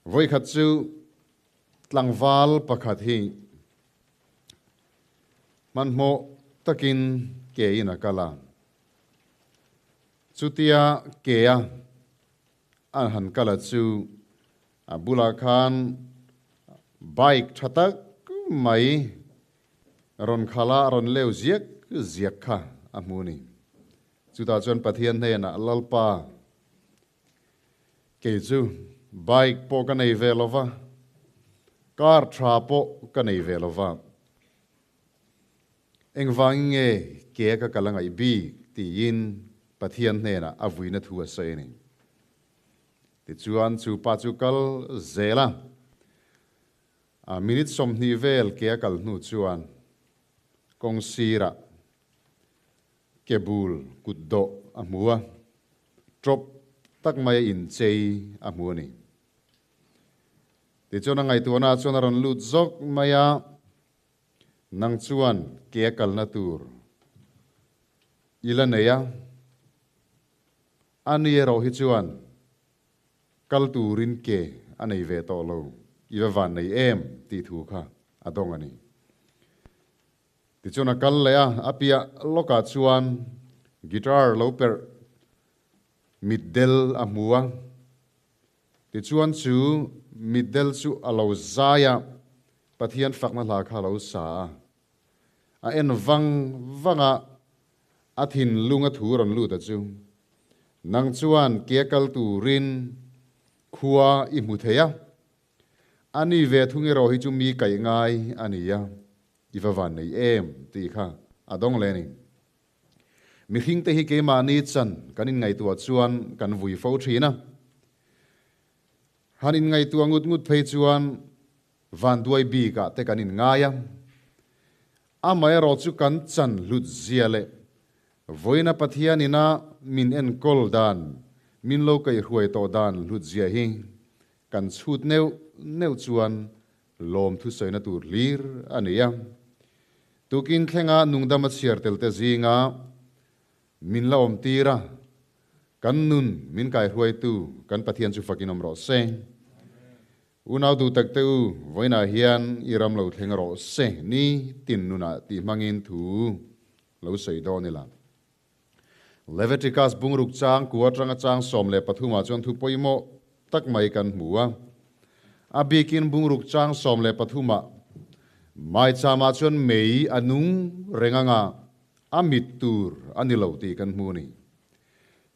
Vawikhat chu tlangval pakhat hi hmanhmawh takin ke in a kal a. Chutia ke a an han kal a chu a bulah khan bike tha tak mai rawn khalh a, rawn leu ziak ziak kha a hmu a ni. Chutah chuan Pathian hnenah, Lalpa, Kei chu bike pawh ka nei ve lo va, car tha pawh ka nei ve lo va. Engvangin nge ke ka kal a ngaih bik tiin Pathian hnenah a vuina thu a sawi a ni. Tichuan chu pa chu kal zel a, a minute 20 vel ke a kal hnu chuan kawng sirah Ke bul kut dawh a hmu a, tawp tak mai a inchei a hmu a ni. Tichuan a ngaihtuahna ah chuan a rawn lut zawk mai a, Nang chuan ke a kalna tur i la nei a, a ni erawh hi chuan kal turin ke a nei ve tawh lo, i va van nei em tih thu kha a dawng a ni. Tichuan a kal leh a, a piah lawkah chuan guitar lo perh mitdel a hmu a. Tichuan chu mitdel chu a lo zai a, Pathian fakna hla kha a lo sa a. A en vang vang a, a thinlung a thu rawn lut a chu, Nang chuan ke kal turin khua i hmu thei a, a ni ve thung erawh hi chu mi kaih ngai a ni a. I va van nei em tih kha a dawng leh a ni. Mihringte hi keimahni chan kan inngaihtuah chuan kan vui fo thin a. Han inngaihtuah ngut ngut phei chuan vanduai bikah te kan inngai a. Amaherawh chu kan chan hlut zia leh vawiina Pathian ina min enkawl dan, min lo kaihhruai tawh dan hlut zia hi kan chhut neuh neuh chuan Lawm thusawina tur hlir a ni a. Tukin thlenga nungdam a chhiar tel te zinga min la awm tir a, kan nun min kaihruaitu kan Pathian chu fakin awm rawh se. Unau duh tak te u, vawiinah hian i ram lo thleng rawh se ni tin nunah tih hmangin thu lo sawi dawn ila. Leviticus bungruk chang kua atanga chang 13 ah chuan thu pawimawh tak mai kan hmu a. A bikin bungruk chang 13 ah maicham ah chuan mei a nung reng anga a mit tur a ni lo tih kan hmu a ni.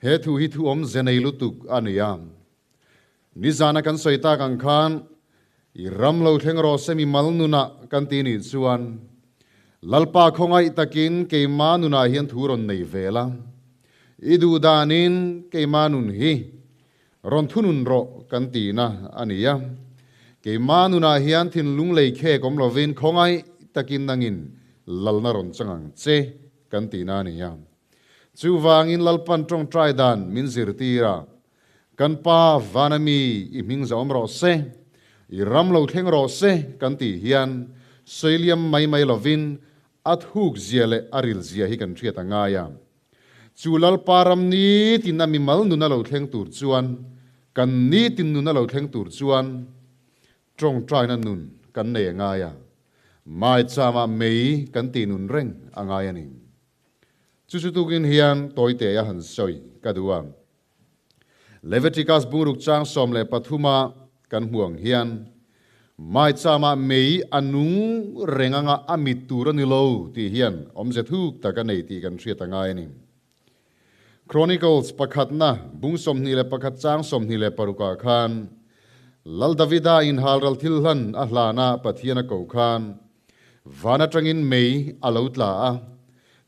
He thu hi thu awmze nei lutuk a ni a. Nizana kan sawi tak ang khan i ram lo thleng rawh se mi mal nunah kan ti nih chuan Lalpa khawngaih takin keima nunah hian thu rawn nei ve la, i duh danin keima nun hi rawn thunun rawh kan tihna a ni a. Keima nunah hian thinlung lei khek awm lovin khawngaih takin nangin lalna rawn chang ang che kan tihna a ni a. Chuvangin Lalpan tawngtai dan min zirtir a, Kan Pa vana mi i hming zawm rawh se, i ram lo thleng rawh se kan tih hian sawi liam mai mai lovin a thuk zia leh a ril zia hi kan hriat a ngai a. Chu Lalpa ram nitin a mimal nuna lo thleng tur chuan, kan nitin nuna lo thleng tur chuan tawngtaina nun kan nei a ngai a, maichama mei kan tih nun reng a ngai a ni. Chu chu tukin hian tawite a han sawi ka duh a. Leviticus bungruk chang 13 a kan hmu ang hian, Maichama mei a nung reng anga a mit tur a ni lo tih hian awmze thuk tak a nei tih kan hriat a ngai a ni. Chronicles pakhatna bung 21 chang 26 ah khan Lal Davida inhalral thil hlan a hlana Pathian a ko khan van atangin mei a lo tla a,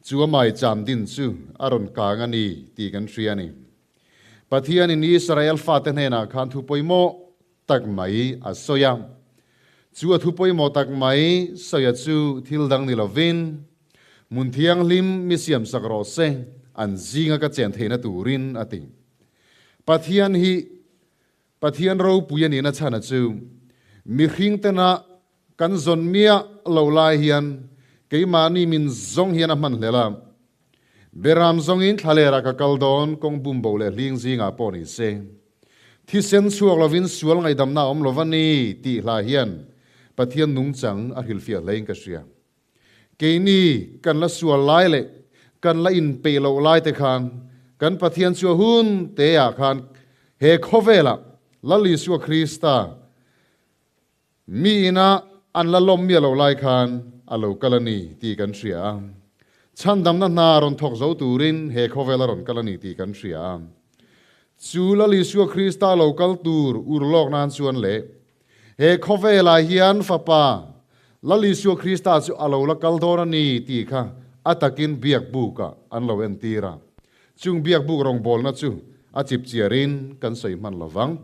chu a maicham din chu a rawn kang a ni tih kan hria a ni. Pathianin Israel fate hnenah khan thu pawimawh tak mai a sawi a. Chu a thu pawimawh tak mai sawia chu thil dang ni lovin, Hmun thianghlim mi siamsak rawh se, an zinga ka chen theihna turin a ti. Pathian hi Pathian ropui a nihna chhana chu mihring tena kan zawn miah lo lai hian keimahni min zawng hian a hman hlel a. Beram zawngin thlalera ka kal dawn kawng bumbo leh hling zingah pawh ni se. Thisen chhuak lovin sual ngaihdamna a awm lo va ni tih hla hian Pathian nungchang a hrilhfiah hlein ka hria. Keini kan la sual lai leh kan la inpeih loh lai te khan kan Pathian chu a hun teah khan he khawvelah Lal Isua Krista Mi ina an la lawm miah loh lai khan a lo kal a ni tih kan hria a. Chhandamna hna rawn thawk zo turin he khawvel a rawn kal a ni tih kan hria a. Chu Lal Isua Krista lo kal tur ur lawk nan chuan leh he khawvelah hian Fapa Lal Isua Krista chu a lo la kal dawn a ni tih kha a takin biakbukah an lo entir a. Chung biakbuk rawngbawlna chu a chipchiarin kan sawi hman lo vang.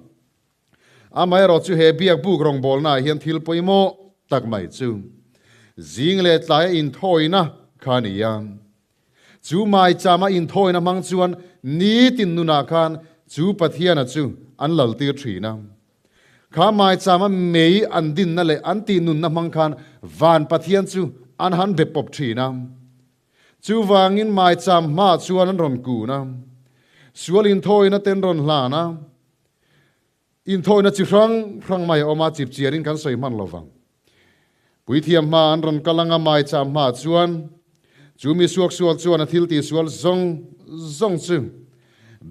Amaherawh chu he biak buk rawngbawlnaah hian thil pawimawh tak mai chu zing leh tlaia inthawina kha a ni a. Chu maichama inthawina hmang chuan nitin nunah khan chu Pathiana chu an laltir thin a. Kha maichama mei an dinna leh an tihnunna hmang khan van Pathian chu an han be pawp thin a. Chuvangin maicham hmaah chuan an rawn kun a, sual inthawina ten rawn hlan a. Inthawina chi hrang hrang mai a awm a, chip chiarin kan sawi hman lo vang. Puithiam hma an rawn kal anga maicham hmaah chuan chu mi suaksual chuan a thil tihsual zawng zawng chu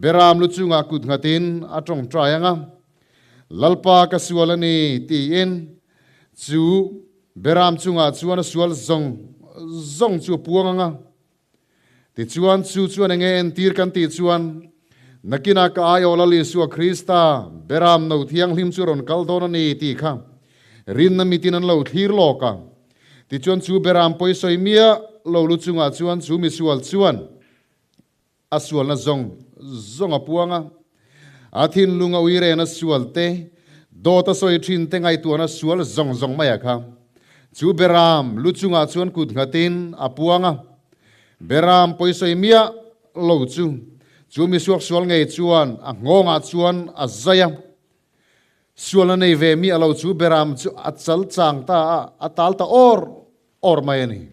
Beram lu chungah kut nghatin a tawngtai anga, Lalpa ka sual a ni tiin chu Beram chungah chuan a sual zawng zawng chu a puang anga. Tichuan, chu chuan enge entir kan tih chuan, Nakinah ka aiawh Lal Isua Krista, Beram no thianghlim chu rawn kal dawn a ni tih kha rinna mitin an lo thlir lawk a. Tichuan, chu Beram pawisawi miah lo lu chungah chuan chu misual chuan a sualna zawng zawng a puang a. A thinlung a uirena sual te, dawt a sawi thin te ngaihtuahna sual zawng zawng mai a kha. Chu Beram lu chungah chuan kut nghatin a puang a. Beram pawisawi miah lo chu, chu mi suaksual ngei chuan a nghawngah chuan a zai a. Sualna nei ve miah lo chu Beram chu a chal chang ta a, a tal ta awr awr mai a ni.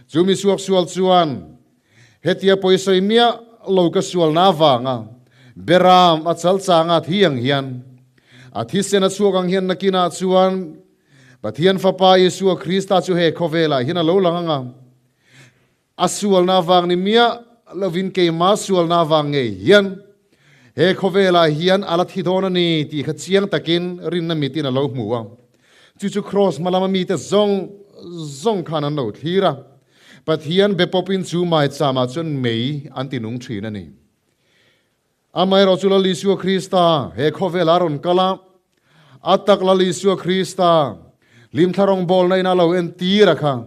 Chu mi suaksual chuan, Hetia pawisawi miah lo ka sualna avanga Beram a chal changa thi ang hian, a thisen a chhuak ang hian nakinah chuan Pathian Fapa Isua Krista chu he khawvelah hian a lo lang ang a. A sualna avang ni miah lovin keimah sualna avang ngei hian he khawvelah hian a la thi dawn a ni tih kha chiang takin rinna mitin a lo hmu a. Chu chu Kraws hma lama mite zawng zawng khan an lo thlir a. Pathian be pawpin chu maicham ah chuan mei an ti nung thin a ni. Amaherawh chu Lal Isua Krista he khawvel a rawn kal a, a tak Lal Isua Krista hlimthla rawngbawlna in a lo entir a kha.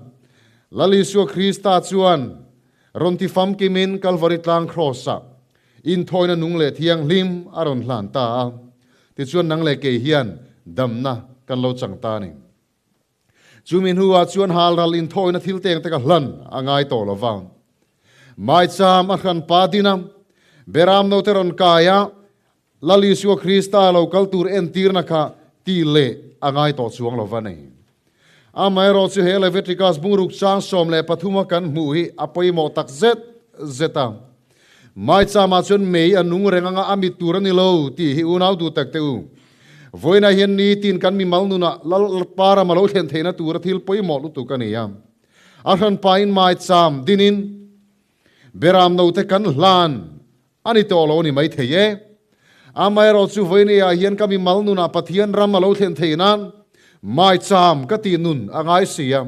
Lal Isua Krista chuan rawn ti famkimin Kalvari tlang Kraws ah inthawina nung leh thianghlim a rawn hlan ta a. Tichuan nang leh kei hian damna kan lo chang ta a ni. Chumi hnuah chuan halral inthawina thil teng te ka hlan a ngai tawh lo va. Maicham a hran pa din a, Beram note rawn kai a, Lal Isua Krista lo kal tur entirna kha ti leh a ngai tawh chuang lo va ni. Amaherawh chu he Leviticus bungruk chang 13 a kan hmuh hi a pawimawh tak zet zet a. Maicham-ah chuan mei a nung reng anga a mit tur a ni lo tih hi unau duh tak teh u. Vawiinah hian nitin kan mimal nunah Lalpa ram a lo thlen theihna tura thil pawimawh lutuk a ni a. A hranpain maicham dinin Beram note kan hlan a ni tawh lo a ni maithei e. Amaherawh chu vawiinah hian ka mimal nunah Pathian ram a lo thlen theih nan maicham ka tih nun a ngai si a.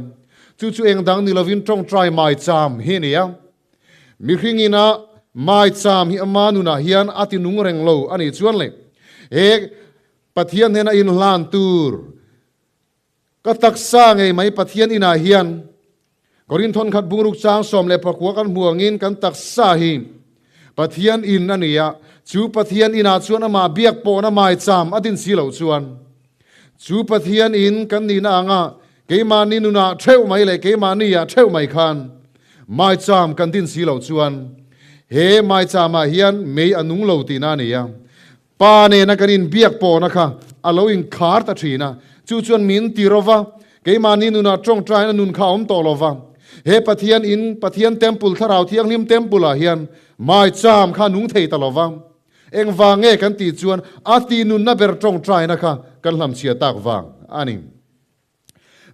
Chu chu engdang ni lovin tawngtai maicham hi a ni a. Mihring ina maicham hi ama nunah hian a ti nung reng lo a nih chuan le he Pathian hnena inhlan tur ka taksa ngei mai Pathian inah hian Korinthon khat bungruk chang 19 kan hmu angin kan taksa hi Pathian in a ni a, chu Pathian inah chuan amah biak pawhna maicham a din si loh chuan chu Pathian in kan nihna anga Keimahni nunah theuh mai leh keimahni ah theuh mai khan maicham kan din si loh chuan he maichamah hian mei a nung lo tihna a ni a. Pa nena kan inbiak pawhna kha a lo inkhar ta thin a, chu chuan min ti ro va, keimahni nunah tawngtaina nun kha a awm tawh lo va. He Pathian in, Pathian Temple, Thlarau Thianghlim Temple ah hian maicham kha a nung thei ta lo va. Engvang nge kan tih chuan a tih nunna ber tawngtaina kha kan hlamchhia tak vang a ni.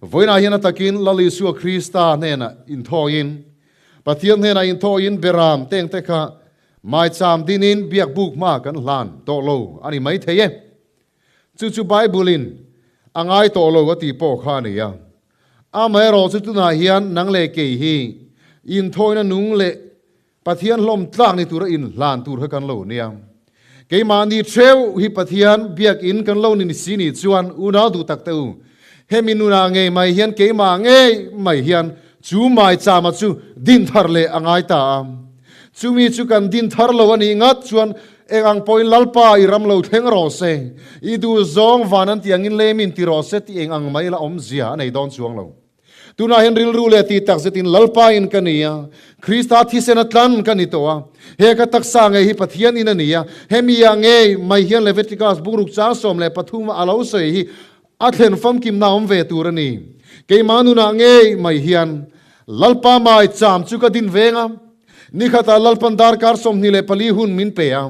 Vawiinah hian a takin Lal Isua Krista hnenah inthawiin, Pathian hnenah inthawiin Beram tengte kha maicham dinin biakbuk hma kan hlan tawh lo a ni maithei e. Chu chu Bible-in a ngai tawh lo a tih pawh kha a ni a. Amaherawhchu tunah hian nang leh kei hi inthawina nung leh Pathian hlawm tlak ni tura inhlan tur kha kan lo nia. Keimahni theuh hi Pathian biakinn kan lo ni si ni chuan unau duh tak te u, hemi nunah ngei mai hian keimah ngei mai hian chu maichama chu din thar leh a ngai ta a. Chumi chu kan din thar lo a nih ngat chuan eng ang pawhin Lalpa i ram lo thleng rawh se, i duh zawng van an tih angin lem in ti rawh se tih eng ang mai la awmzia a nei dawn chuang lo. Tunah hian rilru leh tih tak zetin Lalpa in ka ni a, Krista thisen a tlan ka ni tawh a, he ka taksa ngei hi Pathian in a ni a, hemi ah ngei mai hian Leviticus bungruk chang 13 a lo sawi hi a thlen famkimna awm ve tur a ni. Keimah nunah ngei mai hian Lalpa mai cham chu ka din veng a, nikhatah Lalpan darkar 24 hun min pe a,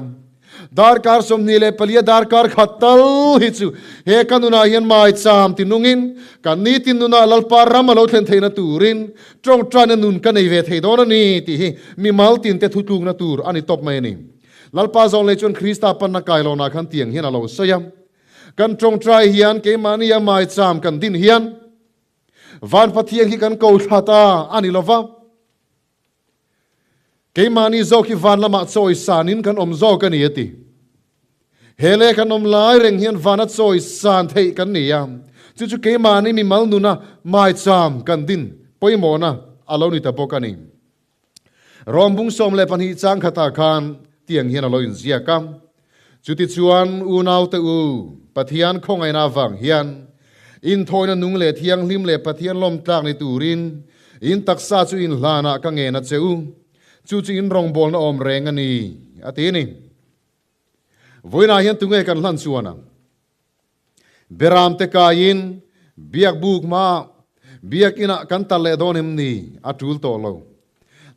Darkar 24 a darkar khat tal hi chu he ka nunah hian maicham ti nungin kan nitin nunah Lalpa ram a lo thlen theihna turin tawngtaina nun ka nei ve thei dawn a ni tih hi mimal tinte thutlukna tur a ni tawp mai a ni. Lalpa zawng leh chuan Krista panna kailawnah khan tiang hian a lo sawi a, Kan tawngtai hian keimahni a maicham kan din hian Van Pathian hi kan ko thla ta a ni lova, Keimahni zawk hi van lamah chawi sanin kan awm zawk a ni, a ti. He leh kan awm lai reng hian vana chawi san theih kan ni a, chu chu keimahni mimal nuna maicham kan din pawimawhna a lo ni ta bawk a ni. Rom bung 12 chang khatah khan tiang hian a lo inziak a, Chutichuan unaute u, Pathian khawngaihna avang hian inthawina nung leh thianghlim leh Pathian lawmtlak ni turin in taksa chu inhlanah ka ngen a che u, chu chu in rawngbawlna awm reng a ni, a ti a ni. Vawiinah hian tunge kan hlan chuan ang? Beramte kaiin biakbuk hmaah biakinah kan tal leh dawn em ni? A tul tawh lo.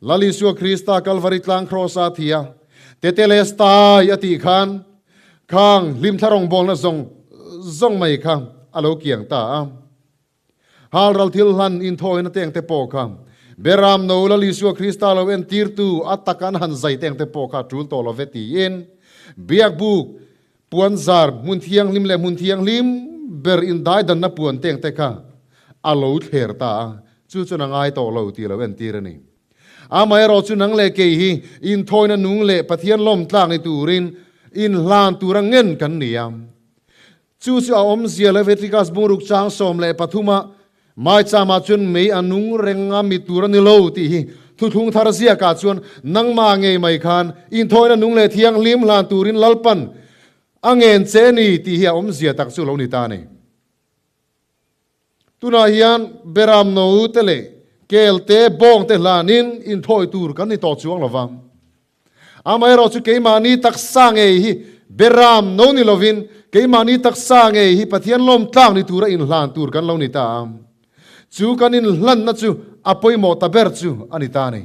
Lal Isua Krista Kalvari tlang Kraws-a thi a, Tetelestai a tih khan khang hlimthla rawngbawlna zawng zawng mai kha a lo kiang ta a. Halral thil hlan inthawina tengte pawh kha Beram no Lal Isua Krista lo entirtu a tak an han zai tengte pawh kha a tul tawh lo ve tiin biakbuk puanzar hmun thianghlim leh hmun thianghlim ber indaidanna puan tengte kha a lo thler ta a, chu chuan a ngai tawh lo tih lo entir a ni. Amaherawh chu nang leh kei hi inthawina nung leh Pathian lawmtlak ni turin inhlan tura ngen kan ni a. Chu chu a awmzia Leviticus bungruk chang 13 ah Maichama chuan mei a nung reng a mi tur a ni lo tih hi thuthlung thar ziakah chuan nangmah ngei mai khan inthawina nung leh thianghlim hlan turin Lalpan a ngen che ni tih hi a awmzia tak chu lo ni ta a ni. Tunah hian Beram no te leh kel te bawng te hlanin inthawi tur kan ni tawh chuang lo va. Amaherawh chu keimahni taksa ngei hi Beram no ni lovin keimahni taksa ngei hi Pathian lawm tlak ni tura inhlan tur kan lo ni ta a. Chu kan inhlanna chu a pawimawh ta ber chu a ni ta a ni.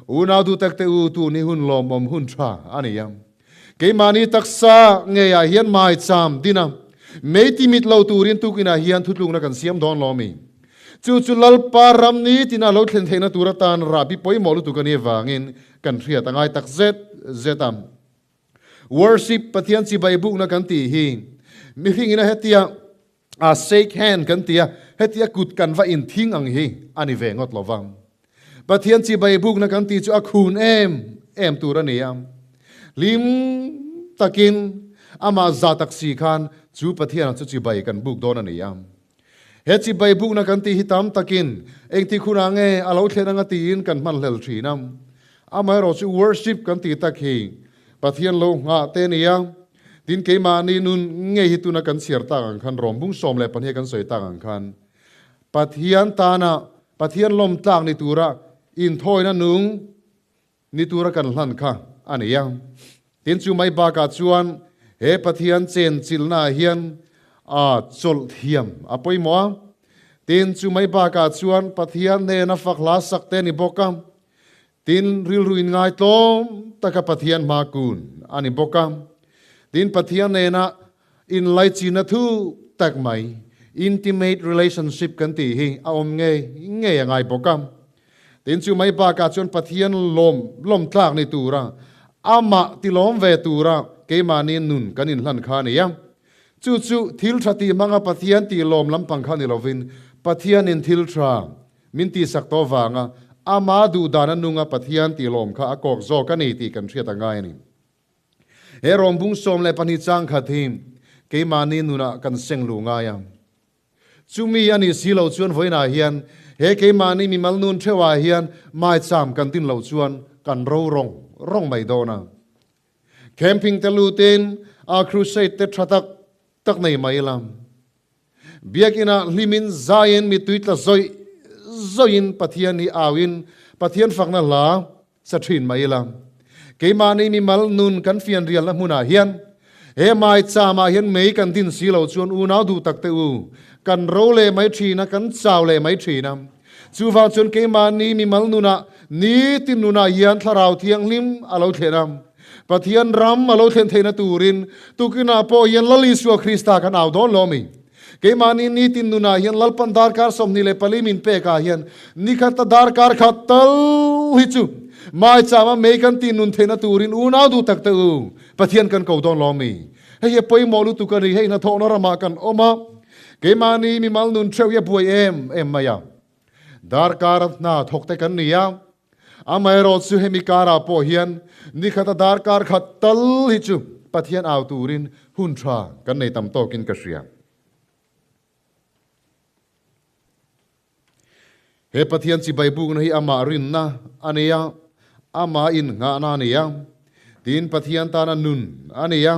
Unau duhtak te u, tun hi hun lawmawm hun tha a ni a. Keimahni taksa ngeiah hian maicham din a, mei ti mit lo turin tukinah hian thutlukna kan siam dawn lo mi. Chu chu Lalpa ram ni tina lo thlen theihna tur atan rahbi pawimawh lutuk a nih avangin kan hriat a ngai tak zet zet a. Worship, Pathian chibai bukna kan tih hi mihringin a hetia A shake hand kan ti a, hetia kut kan va inthing ang hi a ni ve ngawt lo vang. Pathian chibai bukna kan tih chu a khun em em tur a ni a. Hlim takin amah za tak si khan chu Pathianah chu chibai kan buk dawn a ni a. He chibai bukna kan tih hi tam takin engtik hunah nge a lo thlen anga tiin kan hmanhlel thin a. Amaherawh chu worship kan tih tak hi Pathian lo nghah te a ni a. Tin, keimahni nun ngei hi tuna kan chhiar tak ang khan, Rom bung 12 kan sawi tak ang khan, Pathian tana Pathian lawm tlak ni tura inthawina nung ni tura kan hlan kha a ni a. Tin, chu mai bakah chuan he Pathian chenchilhnaah hian a chawlh thiam a pawimawh a. Tin, chu mai bakah chuan Pathian hnena fak hla sak te a ni bawk a. Tin, rilru in ngaitlawm taka Pathian hma kun a ni bawk a. Tin, Pathian nena inlaichinna thu tak mai, intimate relationship kan tih hi a awm ngei ngei a ngai bawk a. Tin, chu mai bakah chuan Pathian lawm lawm tlak ni tura amah tilawm ve tura keimahni nun kan inhlan kha a ni a. Chu chu thil tha tih hmanga Pathian tih lawm lampang kha ni lovin Pathianin thil tha min tihsak tawh vanga ama duh dan a nunga Pathian tih lawm kha a kawk zawk a ni tih kan hriat a ngai a ni. He rawngbung 12 chang khat hi keimahni nunah kan seng luh ngai a. Chumi a nih si lo chuan vawiinah hian he keimahni mimal nun theuhah hian maicham kan din loh chuan kan ro rawng rawng mai dawn a. Camping te lutin a crusade te tha tak tak nei mai ila. Biakinah hlimin zaiin mittui tla zawih zawihin Pathian hi auin Pathian fakna hla sa thin mai ila. Keimahni mimal nun kan fian rialna hmunah hian he maicham ah hian mei kan din si lo chuan unau duh tak te u kan ro leh mai thin a, kan chau leh mai thin a. Chuvang chuan keimahni mimal nunah nitin nunah hian Thlarau Thianghlim a lo thlen a, Pathian ram a lo thlen theihna turin tukinah pawh hian Lal Isua Krista kan au dawn lo mi. Keimahni nitin nunah hian Lalpan darkar 24 min pekah hian nikhata darkar khat tal hi chu maichama mei kan tih nun theihna turin unau duh tak te u Pathian kan ko dawn lo mi. Hei hi a pawimawh lutuk a ni, hei hnathawhna ramah kan awm a, keimahni mimal nun theuh hi a buai em em mai a. Darkar hna thawk te kan ni a, amaherawh chu hemi karah pawh hian nikhata darkar khat tal hi chu Pathian au turin hun tha kan nei tam tawkin ka hria. He Pathian chibai bukna hi amah rinna a ni a, amah innghahna a ni a, tiin Pathian tana nun a ni a,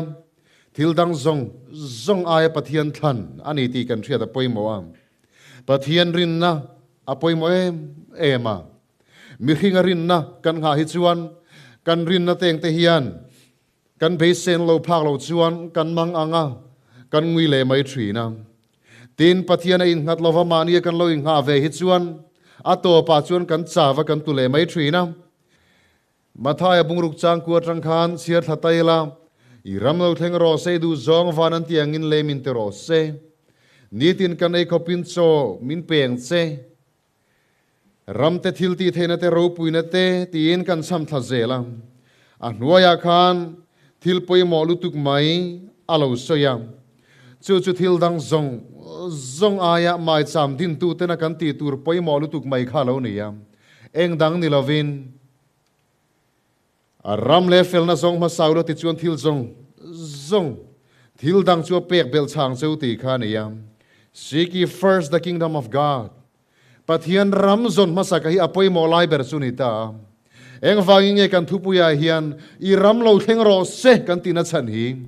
thil dang zawng zawng aia Pathian thlan a ni tih kan hriat a pawimawh a. Pathian rinna a pawimawh em em a. Mihringa rinna kan nghah hi chuan kan rinna tengte hian Kan beisen lo phak lo chuan kan mang ang a, kan ngui leh mai thin a. Tin, Pathian a innghat lova mahni a kan lo inghah ve hi chuan a tawpah chuan kan chau a kan tu leh mai thin a. Mathaia bungruk changkua atang khan chhiar thla ta ila, I ram lo thleng rawh se, i duh zawng van an ti angin lei min ti rawh se. Nitin kan ei khawpin chaw min peng che. Ramte thil tih theihna te ropuina te tiin kan cham thla zel a, a hnuaiah khan thil pawimawh lutuk mai a lo sawi a, chu chu thil dang zawng zawng aia maicham dintutena kan tih tur pawimawh lutuk mai kha a lo ni a, eng dang ni lovin a ram leh felna zawng hmasa ula tichuan thil zawng zawng thil dang chu a pek belh chhang cheu tih kha a ni a, Seek ye first the kingdom of God. Pathian ram zawn hmasa ka hi a pawimawh lai ber chu ni ta a. Engvangin nge kan thupuiah hian i ram lo thleng rawh se kan tihna chhan hi?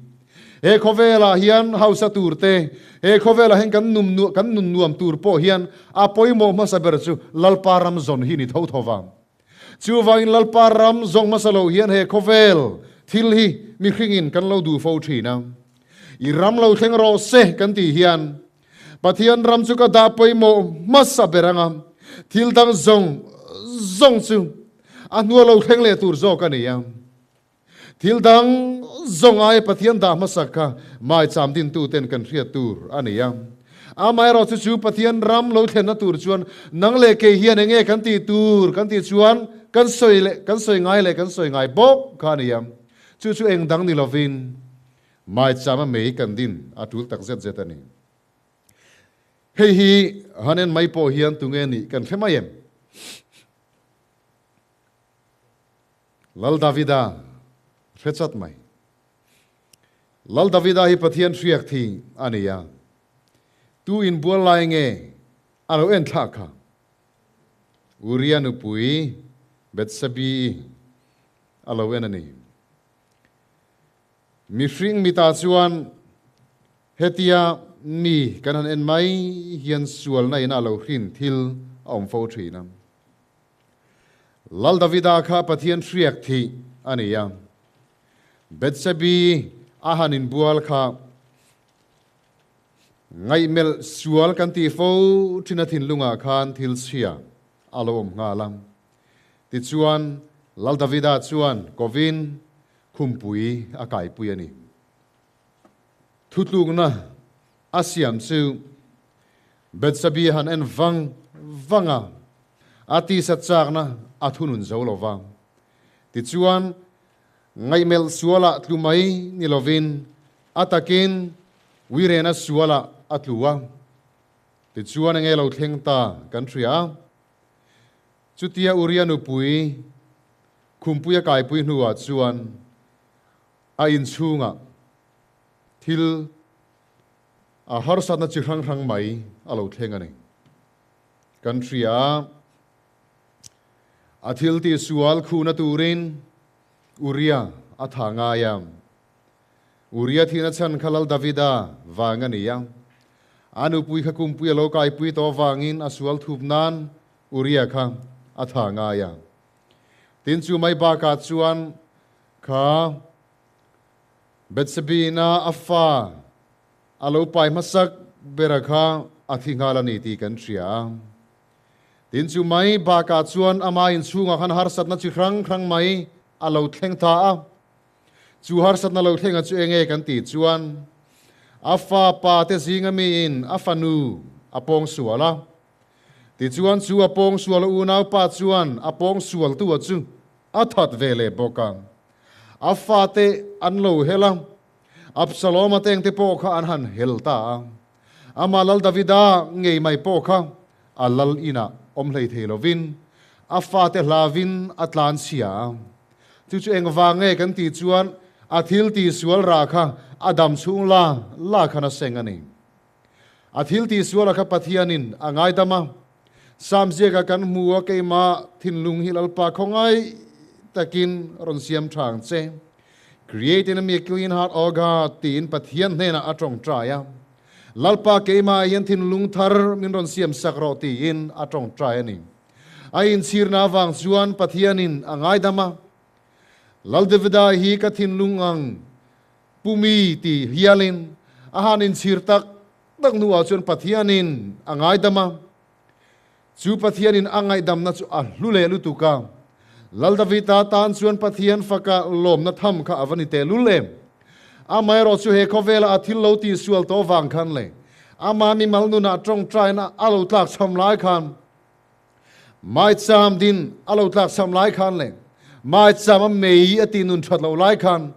He khawvelah hian hausa tur te, he khawvelah hian kan num kan nun nuam tur pawh hian a pawimawh hmasa ber chu Lalpa ram zawn hi ni tho tho va. Chuvangin Lalpa ram zawng hmasa lo hian he khawvel thil hi mihringin kan lo duh fo thin a. I ram lo thleng rawh se kan tih hian Pathian ram chu ka dah pawimawh hmasa ber anga thil dang zawng zawng chu a hnua lo thleng leh tur zawk a ni a. Thil dang zawng aia Pathian dah hmasak kha maicham dintuten kan hriat tur a ni a. Amaherawh chu chu Pathian ram lo thlenna tur chuan nang leh kei hian eng nge kan tih tur kan tih chuan kan sawi leh kan sawi ngai leh kan sawi ngai bawk kha a ni a. Chu chu eng dang ni lovin maicham a mei kan din a tul tak zet zet a ni. Hei hi han en mai pawh hian tunge nih kan hre mai em? Lal Davida hre chat mai. Lal Davida hi Pathian hriak thi a ni a. Tu inbual lai nge a lo en thlak kha? Uria nupui Bethsabe-i a lo en a ni. Mihring mitah chuan hetia mi kan han en mai hian sualna in a lo hrin thil a awm fo thin a. Lal Davida kha Pathian hriak thih a ni a, Bethsebi a han inbual kha ngaihmelh sual kan tih fo thin a thinlungah khan thil chhia a lo awm nghal a. Tichuan. Lal Davida chuan kovin khumpui a kaipui a ni. Thutlukna a siam chu Betsabi han en vang vang a, a tisa chakna a thunun zo lo va. Tichuan, ngaihmelh sualah tlu mai ni lovin a takin uirena sualah a tlu a. Tichuan enge lo thleng ta kan hria a. Chutia Uria nupui khumpuia kaipui hnuah chuan a inchhungah thil a harsatna chi hrang hrang mai a lo thleng a ni. Kan hria a, a thil tihsual khuhna turin Uria a tha ngai a. Uria thihna chhan kha Lal Davida vang a ni a. A nupui kha kumpui a lo kaipui tawh avangin a sual thup nan Uria kha a tha ngai a. Tin chu mai bakah chuan kha Bethsabina a fa a lo pai hmasak bera kha a thi nghal a ni tih kan hria a. Tin chu mai bakah chuan ama inchhungah khan harsatna chi hrang hrang mai a lo thleng ta a. Chu harsatna lo thlenga chu enge kan tih chuan a fa pa te zinga miin a fanu a pawng sual a. Tichuan chu a pawng sual a unaupa chuan a pawng sualtu a chu a that ve leh bawk a. A fate an lo hel a, Absalom-a tengte pawh kha an han hel ta a. Amah Lal Davida ngei mai pawh kha a lal inah awm hlei thei lovin a fate hlavin a tlan chhia a. Chu chu engvang nge kan tih chuan a thil tihsual rah kha a dam chhung la la khan a seng a ni. A thil tihsuala kha Pathianin a ngaidam a. Sam ziaka kan hmu a keimah thinlung hi Lalpa khawngaih takin rawn siam tha ang che. Create in me a clean heart, O God, tiin Pathian hnenah a tawngtai a. Lalpa keimah hian thinlung thar min rawn siam sak rawh tiin a tawngtai a ni. A inchhirna avang chuan Pathianin a ngaidam a. Lal Davida hi ka thinlung ang pumi ti hialin a han inchhir tak tak hnuah chuan Pathianin a ngaidam a. Chu Pathianin a ngaihdamna chu a hlu leh lutuk a. Lal Davida tan chuan Pathian faka lawmna tham kha a va ni tehlul em! Amaherawh chu he khawvela a thil lo tihsual tawh vang khan leh ama mimal nunah tawngtaina a lo tlakchham lai khan maicham din a lo tlakchham lai khan leh maicham a mei a tih nun that loh lai khan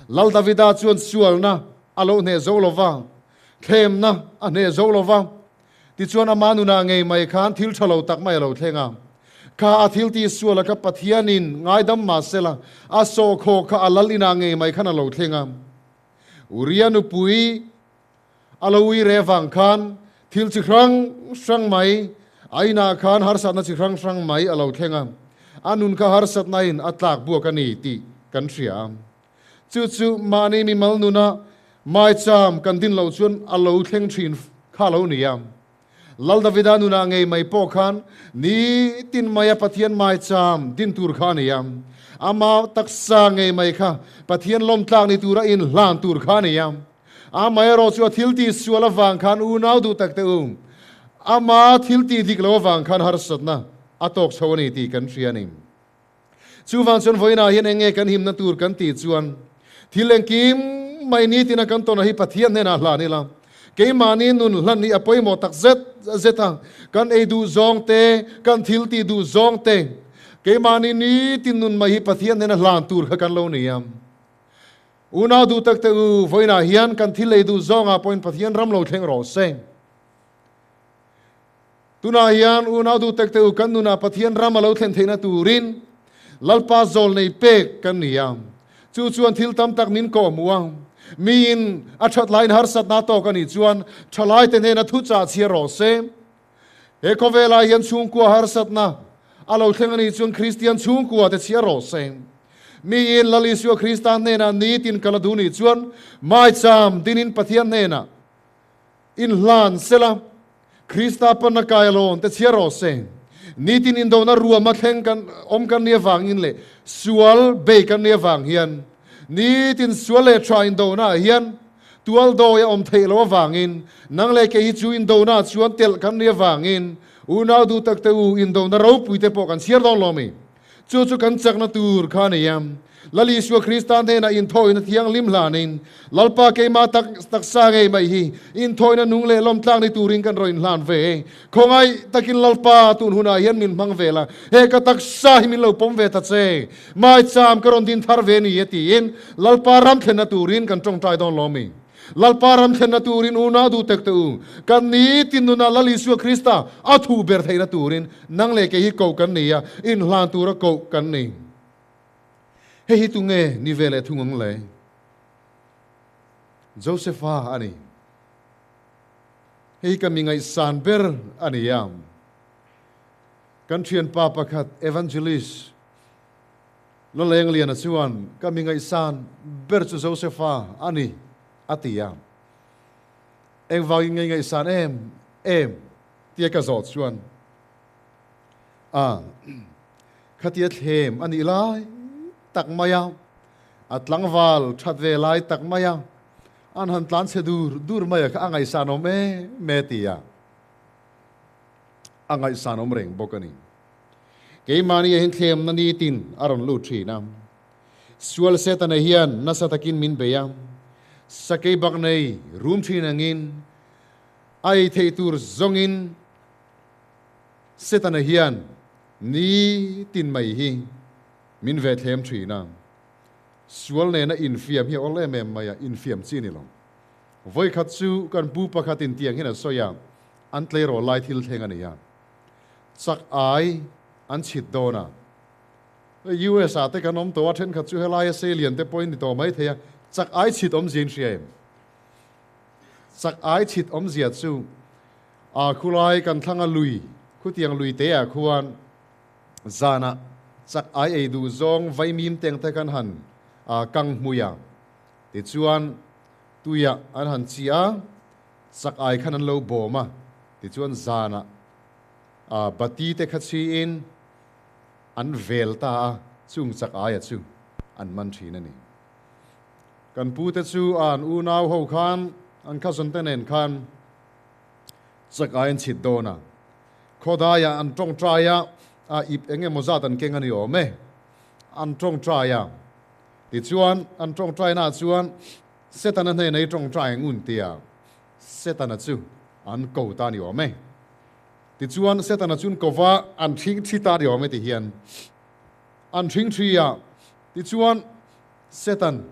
Lal Davida chuan sualna a lo hneh zo lo va, thlemna a hneh zo lo va. Tichuan ama nunah ngei mai khan thil tha lo tak mai a lo thleng a. Kha a thil tihsuala kha Pathianin ngaidam mah sela, a sawhkhawk kha a lal inah ngei mai khan a lo thleng a. Uria nupui a lo ui reh vang khan thil chi hrang hrang mai a inah khan harsatna chi hrang hrang mai a lo thleng a. A nun kha harsatnain a tlak buak a ni tih kan hria a. Chu chu mahni mimal nuna maicham kan din loh chuan a lo thleng thin kha lo ni a. Lal Davida nunah ngei mai pawh khan nitin maia Pathian maicham din tur kha a ni a. Ama taksa ngei mai kha Pathian lawmtlak ni tura inhlan tur kha a ni a. Amaherawh chu a thil tih sual avang khan unau duh tak teh u, ama thil tih dik lo avang khan harsatna a tawk chho a ni tih kan hria a ni. Chuvang chuan vawiinah hian eng nge kan himna tur kan tih chuan thil engkim mai nitina kan tawn hi Pathian hnenah hlan ila, keimahni nun hlan hi a pawimawh tak zet zet a, kan ei duh zawng te, kan thil tih duh zawng te, keimahni nitin nun mai hi Pathian hnena hlan tur kha kan lo ni a. Unau duh tak te u, vawiinah hian kan thil ei duh zawngah pawhin Pathian ram lo thleng rawh se. Tunah hian unau duh tek te u kan nunah Pathian ram a lo thlen theihna turin Lalpa zawl nei pek kan ni a. Chu chuan thil tam tak min kawhhmuh a. Miin a that laiin harsatna tawk a nih chuan thalaite hnena thuchah chhiar rawh se. He khawvelah hian chhungkua harsatna a lo thleng a nih chuan Kristian chhungkua te chhiar rawh se. Miin Lal Isua Krista hnenah nitin kal a duh nih chuan maicham dinin Pathian hnenah Inhlan sela, Krista panna kai alawn te chhiar rawh se. Nitin indona ruama thleng kan awm kan nia vangin leh sual bei kan nia vang hian nitin sual leh tha indona ah hian tual dawi a awm theih loh avangin nang leh kei hi chu indona ah chuan telh kan nia vangin unau duh tak te u indona ropui te pawh kan chhiar dawn lo mi. Chu chu kan chakna tur kha a ni a. Lal Isua Krista hnenah inthawina thianghlim hlanin, Lalpa keimah tak taksa ngei mai hi inthawina nung leh lawmtlak ni turin kan rawn inhlan ve e. Khawngaih takin Lalpa tun hunah hian min hmang ve la, he ka taksa hi min lo pawm ve ta che. Maicham ka rawn din thar ve ni e tiin Lalpa ram thlenna turin kan tawngtai dawn lo mi. Lalpa ram thlenna turin unau duh tek teh u. Kan nitin nunah Lal Isua Krista a thu ber theihna turin nang leh kei hi koh kan ni a, inhlan tura koh kan ni. Hei hi tunge ni ve leh thung ang le? Josepha a ni. Hei hi ka mi ngaihsan ber a ni a. Kan thianpa pakhat Evangelist Lalengliana chuan ka mi ngaihsan ber chu Josepha a ni a ti a. Engvangin nge ngaihsan em em tia ka zawh chuan a khatia thlem a nih lai tak mai a, a tlangval that ve lai tak mai a, an han tlan chhe dur dur mai a kha a ngaihsan awm em e ti a, a ngaihsan awm reng bawk a ni. Keimahni ah hian thlemna nitin a rawn lut thin a. Sual Setana hian nasa takin min bei a, sakei bak nei rum thin angin a ei theih tur zawngin Setana hian nitin mai hi min ve thlem thin a. Sual nena infiam hi a awl em em mai a, infiam chi a ni lo. Vawikhat chu kan pu pakhatin tiang hian a sawi a, an tleirawl lai thil thleng a ni a. Chak ai an chhit dawn a. US ah te kan awm tawh a, thenkhat chu helaia sei lian te pawhin ni tawh mai thei a, chak ai chhit awmzia in hria em? Chak ai chhit awmzia chu a khulai kan thlang a lui, khutiang lui te ah khuan zanah chak ai ei duh zawng vaimim teng te kan han kang hmui a, tichuan tuiah an han chi a, Chak ai khan an lo bawm a, tichuan zanah bati te kha chhiin an vel ta a, chung chak aia chu an man thin a ni. Kan pu te chu an unau ho khan an cousin te nen khan chak ai an chhit dawn a, khawdaiah an tawngtai a, a ip eng emaw zat an keng a ni awm e, an tawngtai a, tichuan an tawngtainaah chuan Setana hnena i tawngtai ngun tia Setana chu an ko ta ni awm e. Tichuan Setana chun kova an thing thi ta ni awm e ti hian an thing thi a. Tichuan Setan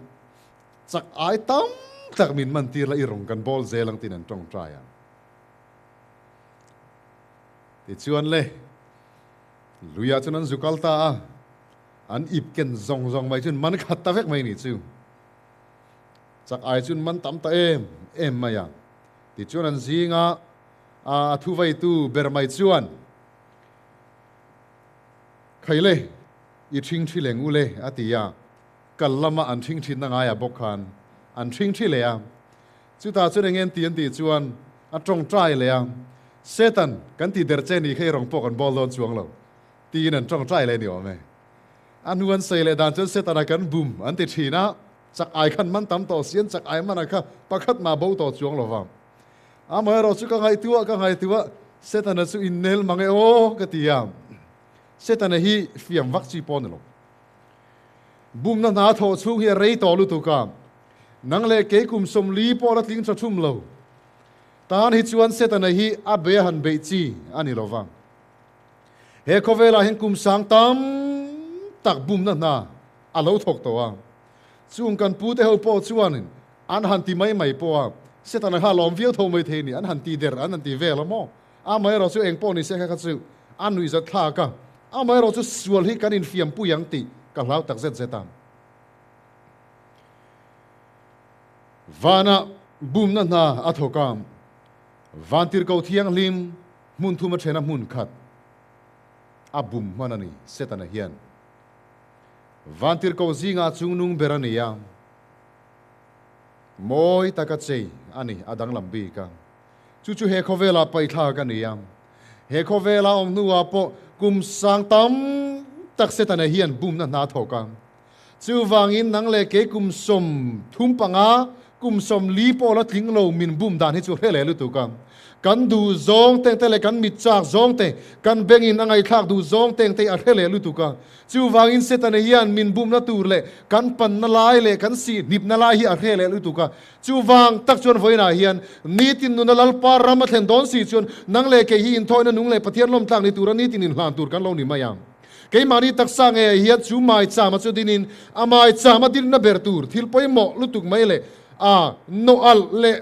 chak ai tam tak min man tir la i rawng kan bawl zel ang tiin an tawngtai a. Tichuan le luiah chuan an zu kal ta a, an ip ken zawng zawng mai chuan man khat ta vek mai ni chu. Chak ai chun man tam ta em em mai a. Tichuan an zinga a thuveitu ber mai chuan, Khaile, i ṭhing ṭhi leng u le, a ti a. Kal lama an ṭhing ṭhinna ngaiah bawk khan an ṭhing ṭhi leh a. Chutah chuan eng nge an ti an tih chuan a ṭawngṭai leh a, Satan, kan ti der che ni kha i rawng pawh kan bawl dawn chuang lo, tiin an ṭawngṭai leh ni awm e. A hnu an sawi leh dan chuan Setana kan bum an ti thin a, chak ai khan man tam tawh si an chak ai man a kha pakhat mah bo tawh chuang lo vang. Amaherawh chu ka ngaihtuah ka ngaihtuah Setana chu innel mang e aw ka ti a, Setana hi fiam vak chi pawh a ni lo. Bumna hna thawh chhung hi a rei tawh lutuk a, nang leh kei kum 40 pawh la tling tha thum lo. Tan hi chuan Setana hi a be a han beih chi a ni lo vang. He khawvelah hian kum sang tam tak bumna hna a lo thawk tawh a. Chung kan pute ho pawh chuanin an han ti mai mai pawh a, Setana kha a lawm viau tho mai thei ni, an han ti der, an han ti vel a maw? Amaherawh chu eng pawh ni se kha kha chu a nuihzat thlak a, amaherawh chu sual hi kan infiampui ang tih ka hlau tak zet zet a. Vanah bumna hna a thawk a, Vantirhkoh Thianghlim Hmun thum a then a hmun khat a bum hman a ni, Setana hian. Vantirhkoh zingah chungnung ber a ni a, mawi taka chei a ni, a danglam bik a. Chu chu he khawvelah paithlak a ni a. He khawvela awm hnuah pawh kum sang tam tak Setana hian bumna hna thawk a. Chuvangin nang leh kei kum 35, Kum 40 pawh la tling lo min bum dan hi chu hre leh lutuk a. Kan duh zawng teng te leh kan mit chak zawng te, kan bengin a ngaihthlak duh zawng teng te a hre leh lutuk a. Chuvangin Setana hian min bumna tur leh kan panna lai leh kan sih hnipna lai hi a hre leh lutuk a. Chuvang tak chuan vawiinah hian nitin nuna Lalpa ram a thlen dawn si chuan nang leh kei hi inthawina nung leh Pathian lawmtlak ni tura nitin inhlan tur kan lo ni mai ang. Keimahni taksa ngeiah hian chu maichama chu dinin a maichama dinna ber tur thil pawimawh lutuk mai leh a nawh alh leh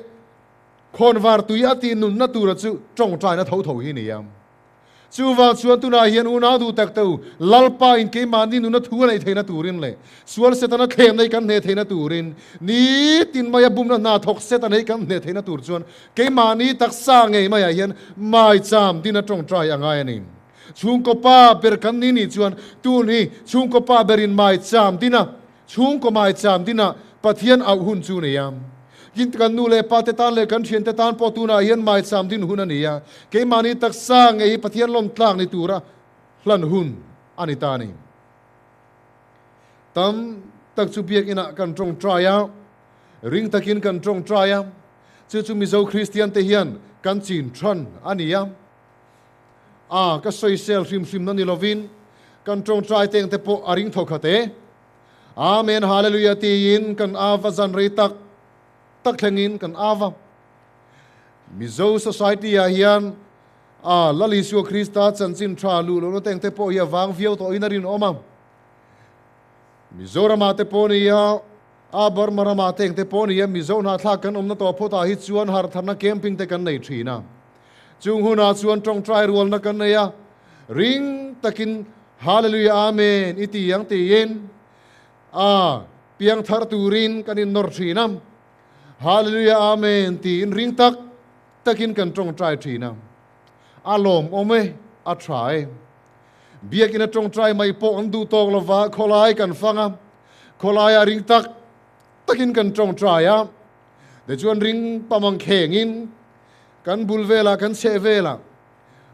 khawnvar tui a tih nunna tura chu tawngtaina tho tho hi a ni a. Chuvang chuan tunah hian unau duh tak te u, Lalpa in keimahni nuna thu a neih theihna turin leh sual Setana thlemna hi kan hneh theihna turin nitin maia bumna hna thawk Setana hi kan hneh theihna tur chuan keimahni taksa ngei maiah hian maicham dina tawngtai a ngai a ni. Chhungkaw pa ber kan ni nih chuan tun hi chhungkaw pa berin maicham dina, chhungkaw maicham dina Pathian auh hun chu a ni a. Tin, kan nu leh pa te tan leh kan thiante tan pawh tunah hian maicham din hun a ni a, keimahni taksa ngei hi Pathian lawmtlak ni tura hlan hun a ni ta a ni. Tam tak chu biakinah kan tawngtai a, ring takin kan tawngtai a, chu chu Mizo Kristiante hian kan chin than a ni a. A, ka sawisel hrim hrim na ni lovin kan tawngtai teng te pawh a ring tho khat e. Amen Hallelujah tiin kan ava zan rei tak tak thlengin kan ava. Mizo society ah hian a Lal Isua Krista chanchin tha luh lohna teng te pawh hi a vang viau tawhin a rinawm a. Mizoramah te pawh nia a Burma ramah teng te pawh nia Mizo hnahthlak kan awmna tawh phawtah hi chuan harhtharna camping te kan nei thin a. Chung hunah chuan tawngtai rualna kan nei a, ring takin Hallelujah Amen i ti ang tiin a piangthar turin kan innawr thin a, Hallelujah Amen tiin ring tak takin kan tawngtai thin a. A lawmawm e, a tha e. Biakina tawngtai mai pawh an duh tawk lova khawlai kan fang a, khawlaiah ring tak takin kan tawngtai a, tichuan ring pamang khengin Kan bul velah, kan chheh velah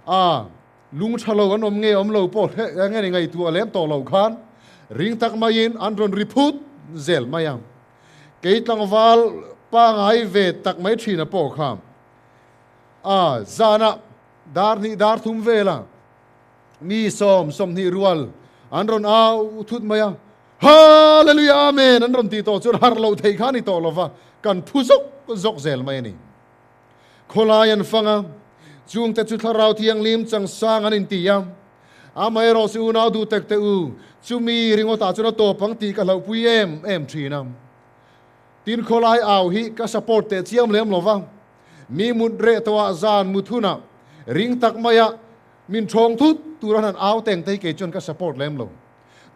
a lung tha lo an awm nge awm lo pawh hre nge ni ngaihtuah lem tawh lo khan ring tak maiin an rawn ri phut zel mai a. Kei tlangval pangai ve tak mai thina pawh kha a zanah dar hnih dar thum velah mi sawm 20 rual an rawn au thut mai a, Hallelujah Amen an rawn tih tawh chuan harh loh thei kha a ni tawh lova, kan phu zawk zawk zel mai a ni. Khawlai an fang a, chungte chu Thlarau Thianghlim changsang an inti a. Amaherawh chu unau duh tek teh u, chumi ringawtah chuan a tawp ang tih ka hlauhpui em em thin a. Tin khawlai au hi ka support teh chiam lem lo va, mi mut reh tawhah zan mut hunah ring tak maia min thawng thut tur an han au teng te hi kei chuan ka support lem lo.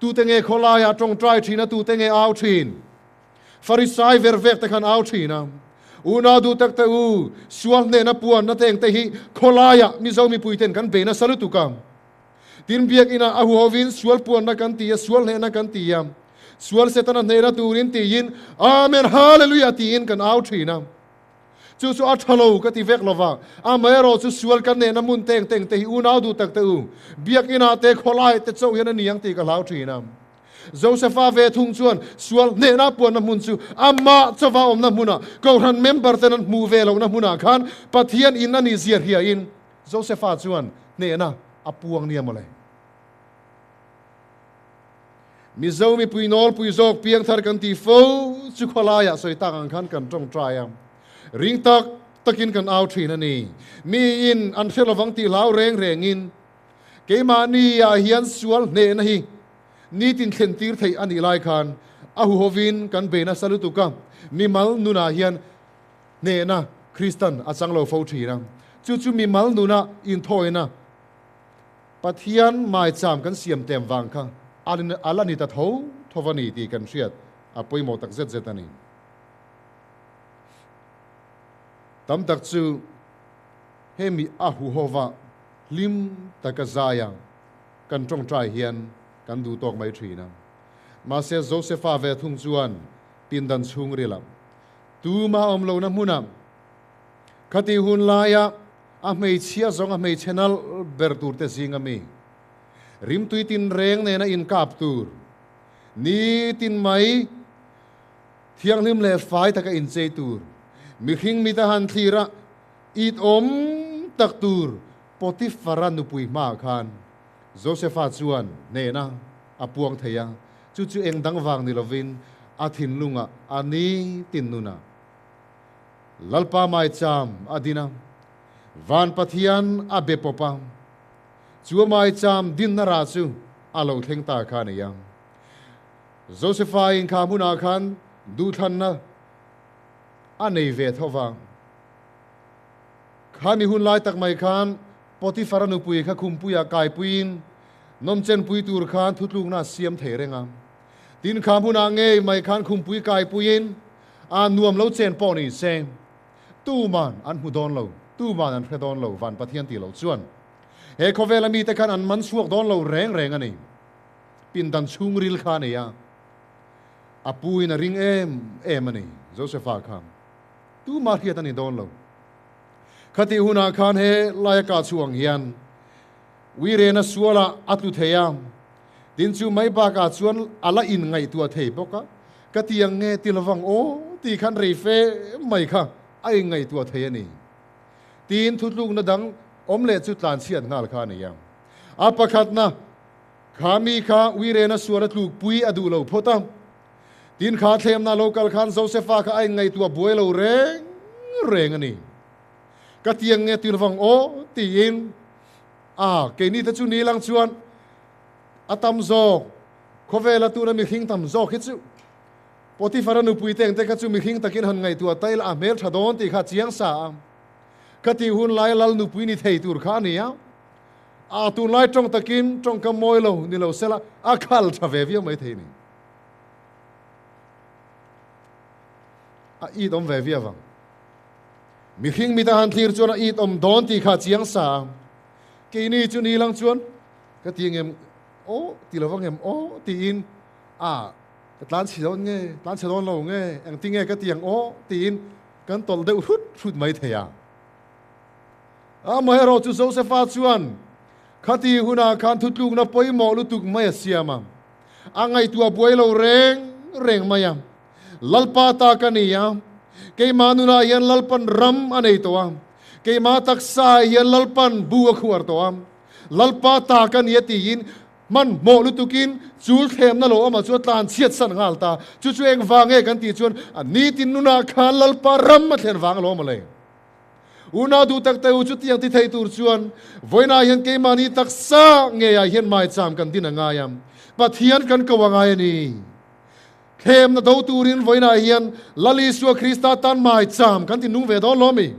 Tute nge khawlaiah tawngtai thin a, tute nge au thin? Farisai ver vek te khan au thin a, Unau duh tak te u, sual hnehna puanna te engte hi khawlaiah Mizo mipui ten kan bei nasa lutuk a. Tin biakinah a huhovin sual puanna kan ti a, sual hnehna kan ti a, sual Setana hnehna turin tiin Amen Hallelujah tiin kan au thin a. Chu chu a tha lo ka ti vek lova, amaherawh chu sual kan hnehna hmun te engte engte hi unau duh tak te u, biakinah te khawlaiah te chauh hian a ni ang tih ka hlau thin a. Josefa ve thung chuan sual hnehna puanna hmun chu amah chauva awmna hmunah, Kohhran member ten an hmuh ve lohna hmunah khan Pathian in a nih zia hriain Josefa chuan hnehna a puang nia mawle. Mizo mipui nawlpui zawk piangthar kan tih fo chu khawlaiah sawi tak ang khan kan tawngtai a, ring tak takin kan au thin a ni. Miin an hre lovang tih hlau reng rengin Keimahni ah hian sual hnehna hi nitin thlen tir theih a nih lai khan a huhovin kan bei nasa lutuk a, mimal nunah hian hnehna Kristan a chang lo fo thin a. Chu chu mimal nuna inthawina Pathian maicham kan siam tem vang kha a la ni ta tho tho a ni tih kan hriat a pawimawh tak zet zet a ni. Tam tak chu hemi a huhova Hlim taka zaia kan tawngtai hian kan duh tawk mai thin a. Mahse Josefa ve thung chuan pindan chhungril a tuma awm lohna hmuna khati hun laia a hmeichhia zawng a hmeichhe nalh ber tur te zinga mi rimtui tinreng nena inkap tur nitin mai. Thianghlim leh fai taka inchei tur, mihring mita han thlir a, it awm tak tur Potifara nupui hmaah khan Josefa chuan hnehna a puang thei a, chu chu eng dang vang ni lovin a thinlungah a ni tin nunah Lalpa maicham a din a, Van Pathian a be pawp a, chu a maicham dinna rah chu a lo thleng ta kha a ni a. Josefa inkha hmunah khan duhthlanna a nei ve tho va. Khami hun lai tak mai khan Potifara nupui kha khumpuiah kaipuiin nawmchenpui tur khan thutlukna a siam thei reng a. Tin, kha hmunah ngei mai khan khumpui kaipuiin a nuam lo chen pawh ni se, tuman an hmu dawn lo, tuman an hre dawn lo, Van Pathian tih loh chuan he khawvela mite khan an man chhuak dawn lo reng reng a ni. Pindan chhungril kha a nei a, a puin a ring em em a ni, Josefa kha. Tumah hriat a ni dawn lo. Khatih hunah khan he laia kah chhuang hian Uirena sualah a tlu thei a, tin chu mai bakah chuan a la inngaihtuah thei bawk a, ka ti ang nge ti lovang aw tih khan rei fe mai kha a inngaihtuah thei a ni. Tin thutlukna dang awm leh chu tlanchhiat nghal kha a ni a. A pakhatna, kha mi kha Uirena suala tlukpui a duh lo phawt a. Tin kha thlemna lo kal khan Josefa kha a inngaihtuah buai lo reng reng a ni. Ka ti ang nge ti lovang aw tiin a keini te chu ni lang chuan a tam zawk khawvela tuna mihring tam zawk hi chu Potifara nupui te engte kha chu mihring takin han ngaihtuah ta ila a hmel tha dawn tih kha a chiang sa a. Ka tih hun laia lal nupui ni thei tur kha a ni a. A tunlai tawng takin tawngkam mawi lo ni lo sela a khal tha ve viau mai thei ni. A it awm ve viau ang. Mihring mita han thlir chuan a it awm dawn tih kha chiang sa a. Keini chu ni lang chuan ka ti ngem aw ti lo va ngem aw tiin a ka tlan chhe dawn nge tlan chhe dawn lo nge engtinge ka ti ang aw tiin kan tawlh deuh hrut hrut mai thei a. Amaherawhchu Josefa chuan khati hunah khan thutlukna pawimawh lutuk mai a siam a, a ngaihtuah buai lo reng reng mai a. Lalpa ta ka ni a, keimah nunah hian Lalpan ram a nei tawh a, keimah taksaah hian Lalpan bu a khuar tawh a, Lalpa ta ka ni a tiin hmanhmawh lutukin chul thlemna lo awmah chuan tlan chhiat san nghal ta. Chu chu eng vang nge kan tih chuan a nitin nunah khan Lalpa ram a thlen vang alawm mawle. Unau duh tak te u, chutiang ti thei tur chuan vawiinah hian keimahni taksa ngeiah hian maicham kan din a ngai a, Pathian kan ko a ngai a ni. Thlemna do turin vawiinah hian Lal Isua Krista tan maicham kan ti nung ve dawn lo mi?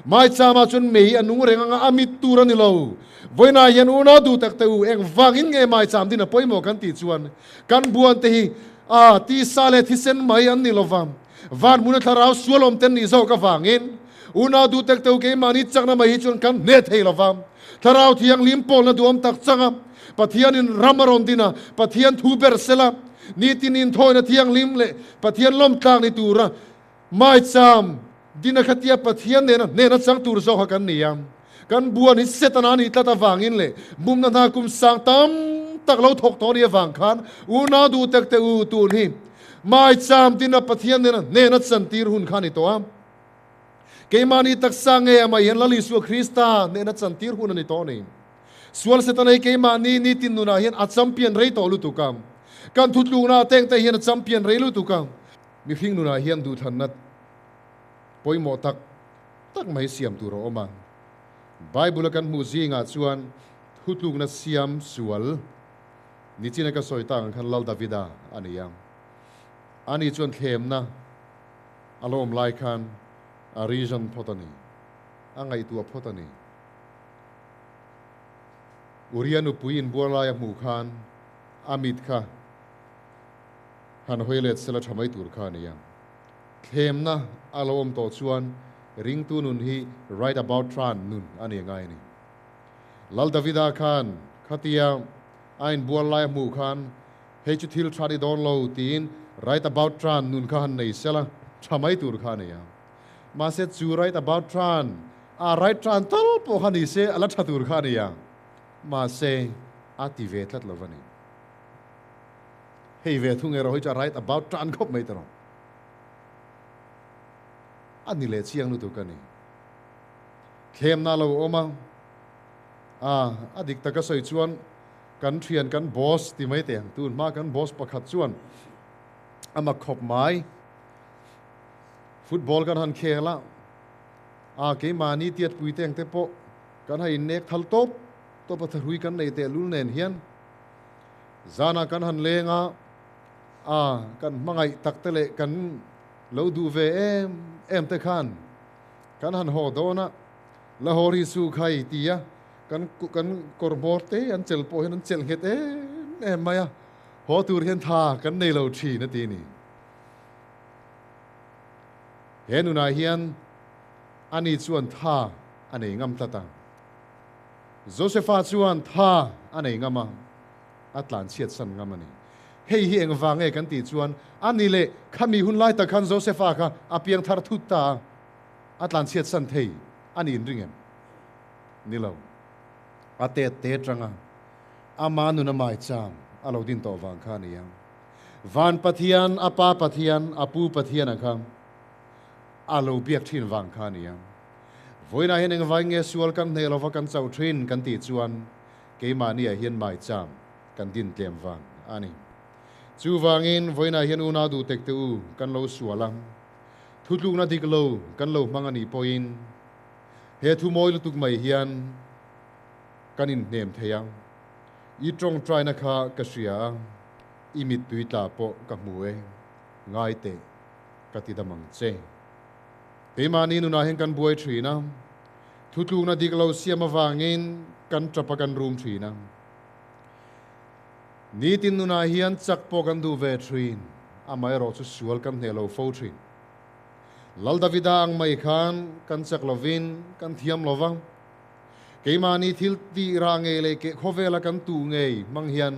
Maichamah chuan mei a nung reng anga a mit tur a ni lo. Vawiinah hian unau duh tak te u, engvangin nge maicham din a pawimawh kan tih chuan kan buante hi a tisa leh thisen mai an ni lova, Van hmuna thlarau sual awm ten nih zawk avangin unau duh tek teu keimahni chakna mai hi chuan kan hneh thei lova. Thlarau thianghlim pawlna duhawm tak changa Pathianin ram a rawn din a, Pathian thu ber sela nitin inthawina thianghlim leh Pathian lawmtlak ni tura maicham dina khatia Pathian nena hnehna chang tur zawk kha kan ni a. Kan buan hi Setana nih tlat avangin leh bumna hna kum sang tam tak lo thawk tawh a nih avang khan unau duh tek teh u tun hi maicham tina Pathian nena hnehna chantir hun kha a ni tawh a. Keimahni taksa ngei amah hian Lal Isua Krista hnehna chantir hun a ni tawh a ni. Sual Setana hi keimahni nitin nunah hian a champion rei tawh lutuk a. Kan thutlukna atengte hian a champion rei lutuk a. Mihring nunah hian duhthlanna pawimawh tak tak mai siam tur a awm a. Bible-a kan hmuh zingah chuan thutlukna siam sual nichina ka sawi tak ang khan Lal Davida a ni a. Ani chuan thlemna a lo awm lai khan a reason phawt a ni, a ngaihtuah phawt a ni. Uria nupui inbual lai a hmuh khan a mit kha han hawi let sela tha mai tur kha a ni a. Thlemna a lo awm tawh chuan ringtu nun hi right about turn nun a ni ngai a ni. Lal Davida khan khatia a inbual lai a hmuh khan hei chu thil tha ni dawn lo tiin right about turn nun kha han nei sela tha mai tur kha a nei a. Mahse chu right about turn a right turn tal pawh kha ni se a la tha tur kha a ni a. Mahse a ti ve tlat lo va ni. Hei ve thung erawh hi chu a right about turn khawp mai ta rawh. A ni leh chiang lutuk a ni. Thlemna lo awm a, a a dik taka sawi chuan kan thian kan boss ti mai teh ang, tun hma kan boss pakhat chuan a mak khawp mai. Football kan han khel a, a keimahni tiatpui te ang te pawh kan han innek thal tawp tawp a, thahrui kan nei tehlul nen hian zanah kan han leng a, a kan hmangaih tak te leh kan lo duh ve em em te khan kan han haw dawn a, la haw ri su khai ti a, kan kan kawr hmawr te an chelh pawh hian an chelh nghet em em mai a, haw tur hian tha kan nei lo thin a ti ni. He nunah hian ani chuan tha a nei ngam tlat a, Josepha chuan tha a nei ngam a, a tlanchhiat san ngam a ni. Hei hi engvang nge kan tih chuan a ni leh khami hun lai tak khan Josepha kha a piang thar thut ta a, a tlanchhiat san thei a ni inring em? Ni lo. A tet te tang a, ama nun a maicham a lo din tawh vang kha a ni ang. Van Pathian, a pa Pathian, a pu Pathian a kha a lo biak thin vang kha a ni ang. Vawiinah hian engvai nge sual kan hneh lova kan chauh thin kan tih chuan keimahniah hian maicham kan din tlem vang a ni. Chuvangin vawiinah hian unau duh tek te u kan lo sual a, thutlukna dik lo kan lo hmang a nih pawhin he thu mawi lutuk mai hian kan inhnem thei a, i tawngtaina kha ka hria a, i mittui tla pawh ka hmu e, ngai teh ka ti dam ang che. Keimahni nunah hian kan buai thin a, thutlukna dik lo siam avangin kan tap a kan rum thin a. Nitin nunah hian chak pawh kan duh ve thin, amaherawh chu sual kan hneh lo fo thin. Lal Davida ang mai khan kan chak lovin kan thiam lo va, keimahni thil tih rah ngei leh keh khawvela kan tuh ngei hmang hian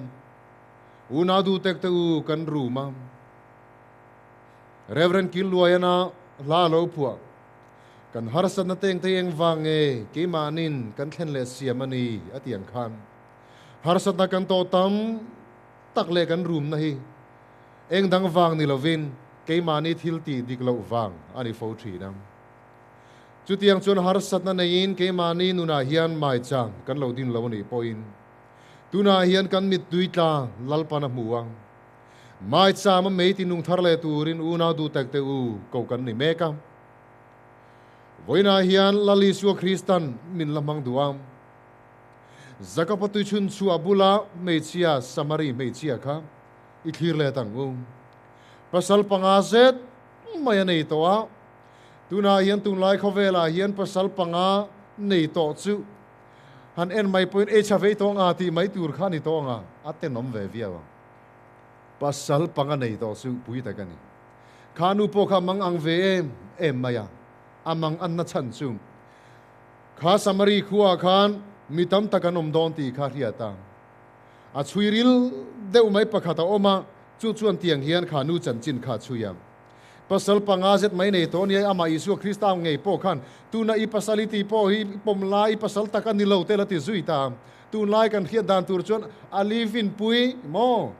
unau duh tek te u kan rum a. Rev. Killuaiana hla a lo phuah, Kan harsatna teng te engvang nge keimahnin kan thlen leh siam a ni a ti ang khan. Harsatna kan tawh tam tak leh kan rumna hi eng dang vang ni lovin keimahni thil tih dik loh vang a ni fo thin a. Chutiang chuan harsatna neiin keimahni nunah hian maichang kan lo din lo a nih pawhin tunah hian kan mittui tla Lalpan a hmu a. Maicham a mei tinung thar leh turin unau duh tak te u ko kan ni mek a. Vawiinah hian Lal Isua Kristan min la hmang duh a. Jakob-a tuichhun chhuah bula hmeichhia Samari hmeichhia kha i thlir let ang u. Pasal panga zet mai a nei tawh a, tunah hian tunlai khawvelah hian pasal panga nei tawh chu han en mai pawhin ei tha vei tawh anga tih mai tur kha a ni tawh anga, a tenawm ve viau ang. Pasal panga nei tawh chu pui tak a ni. Kha nu pawh kha a mang ang ve em em mai a, a mang anna chhan chu Kha Samari khuaah khan mi tam tak an awm dawn tih kha hriat a. A chhui ril deuh mai pakhat a awm a, chu chuan tiang hian kha nu chanchin kha a chhui a. Pasal panga zet mai nei tawh nia, amah Isua Krista ngei pawh khan tuna i pasal i tih pawh hi i pawm lai i pasal tak a ni lo tel a ti zui ta. Tunlai kan hriat dan tur chuan a live-in pui maw?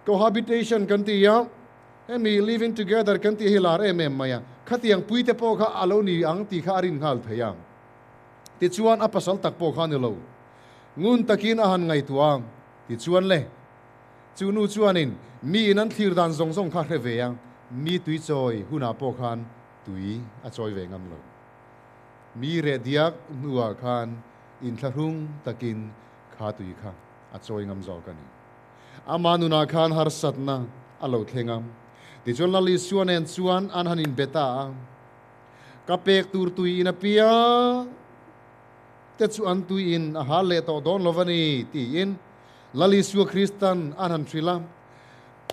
Cohabitation kan ti a. Hemi living together kan tih hi lar em em mai a, khatiang puite pawh kha a lo ni ang tih kha a rin nghal thei a. Tichuan a pasal tak pawh kha a ni lo. Ngun takin a han ngaihtuah a, tichuan le, chu nu chuanin mi in an thlir dan zawng zawng kha hre ve a, mi tui chawi hunah pawh khan tui a chawi ve ngam lo. Mi reh diak hnuah khan inthlahrung takin kha tui kha a chawi ngam zawk a ni. Ama nunah khan harsatna a lo thleng a. Tichuan Lal Isua nen chuan an han inbe ta a. Ka pek tur tui in a piang te chu an tui in a hal leh tawh dawn lo va ni, tiin Lal Isua Kristan an han hrilh a.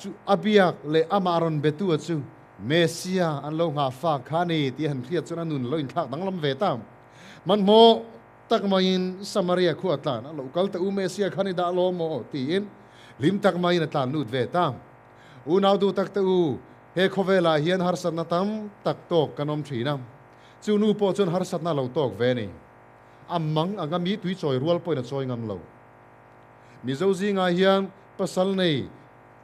Chu a biak leh amah rawn betu a chu Messia an lo nghah fak kha a ni tih a han hriat chuan a nun lo inthlak danglam ve ta. Hmanhmawh tak maiin Samaria khu a tlan a, lo kal ta u Messia khan i dah lo maw? tiin hlim tak maiin a tlan lut ve ta. Unau duh tak te u, he khawvelah hian harsatna tam tak tawk kan awm thin a, chu nu pawh chuan harsatna a lo tawk ve a ni. A mang anga mi tui chawi rual pawhin a chawi ngam lo. Mizo zingah hian pasal nei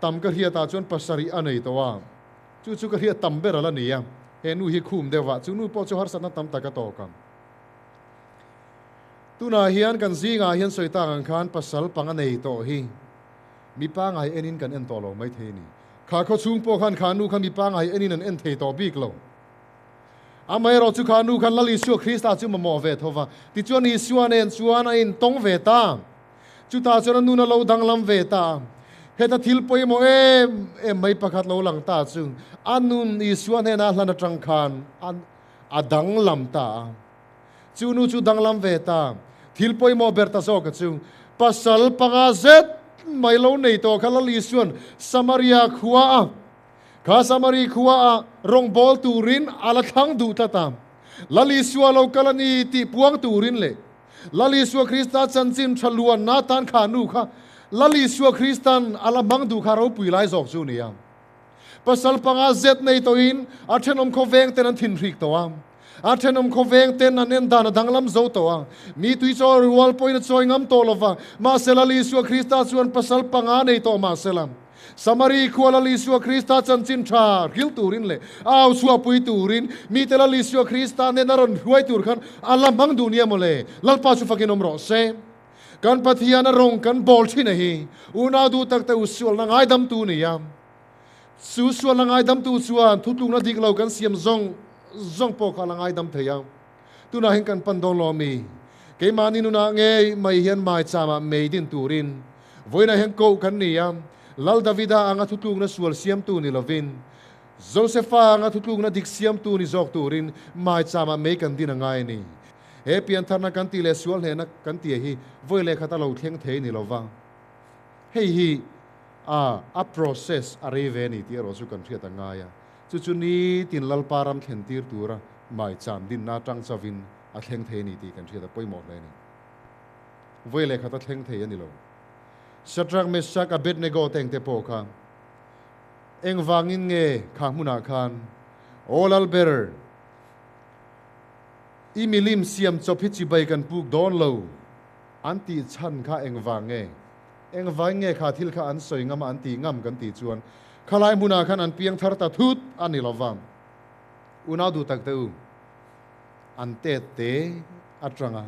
tam ka hriatah chuan pasarih a nei tawh a, chu chu ka hriat tam ber a la ni a. He nu hi khum deuh a, chu nu pawh chu harsatna tam tak a tawk ang. Tunah hian kan zingah hian sawi tak ang khan pasal panga nei tawh hi mi pangai enin kan en tawh lo mai thei a ni. Kha khaw chhung pawh khan kha nu kha mi pangai enin an en thei tawh bik lo. Amaherawh chu kha nu khan Lal Isua Krista chu mamawh ve tho va, tichuan Isua nen chuan a intawng ve ta. Chutah chuan a nun a lo danglam ve ta. Heta thil pawimawh em em mai pakhat lo lang ta chu a nun Isua hnena hlan atang khan a danglam ta a. Chu nu chu danglam ve ta. Thil pawimawh ber ta zawka chu pasal panga zet mai lo nei tawh kha Lal Isua'n Samaria khua a Kha Samari khua a rawngbâwl tûrin a la thlang duh tlat a. Lal Isua lo kal a ni tih puang tûrin leh Lal Isua Krista chanchin ṭha luanna atan kha nu kha Lal Isua Krista'n a la hmang duh kha ropui lai zawk chu a ni a. Pasal panga zet nei tawhin a ṭhenawm khawveng ten an thinhrik tawh a. A ṭhenawm khawveng ten an en dan a danglam zo tawh a. Mi tui chawi rual pawhin a chawi ngam tawh lo va. Mahse Lal Isua Krista chuan pasal panga nei tawh mahsela, Samari khua Lal Isua Krista chanchin ṭha hril turin leh a au chhuahpui turin mite Lal Isua Krista nen a rawn hruai tur khan a la hmang duh nia mawle. Lalpa chu fakin awm rawh se. Kan Pathian a rawng kan bawl ṭhin a hi. Unau duh tak te u sualna ngaidamtu ni a. Chu sualna ngaidamtu chuan thutlukna dik lo kan siam zawng zawng pawh kha a la ngaidam thei a. Tunah hian kan pan dawn lo ami? Keimahni nunah ngei mai hian maichamah mei din turin vawiinah hian koh kan ni a. Lal Davida anga thutlukna sual siamtu ni lovin, Josefa anga thutlukna dik siamtu ni zawk turin maichamah mei kan din a ngai a ni. He piantharna kan tih leh sual hnehna kan tih hi vawi leh khat a lo thleng thei ni lova. Hei hi a a process a rei ve a ni tih erawh chu kan hriat a ngai a. Chu chu nitin Lalpa ram thlen tir tura maicham dinna atang chavin a thleng thei a ni tih kan hriat a pawimawh hle a ni. Vawi leh khat a thleng thei a ni lo. Shadrach, Meshach, Abednego te engte pawh kha engvangin nge kha hmunah khan Aw Lalber, i milim siam chawp hi chibai kan puk dawn lo an tih chhan kha engvang nge? Engvai nge kha thil kha an sawi ngam a an tih ngam kan tih chuan khalai hmunah khan an piang thar ta thut a ni lova. Unau duh tak te u, an tet te atanga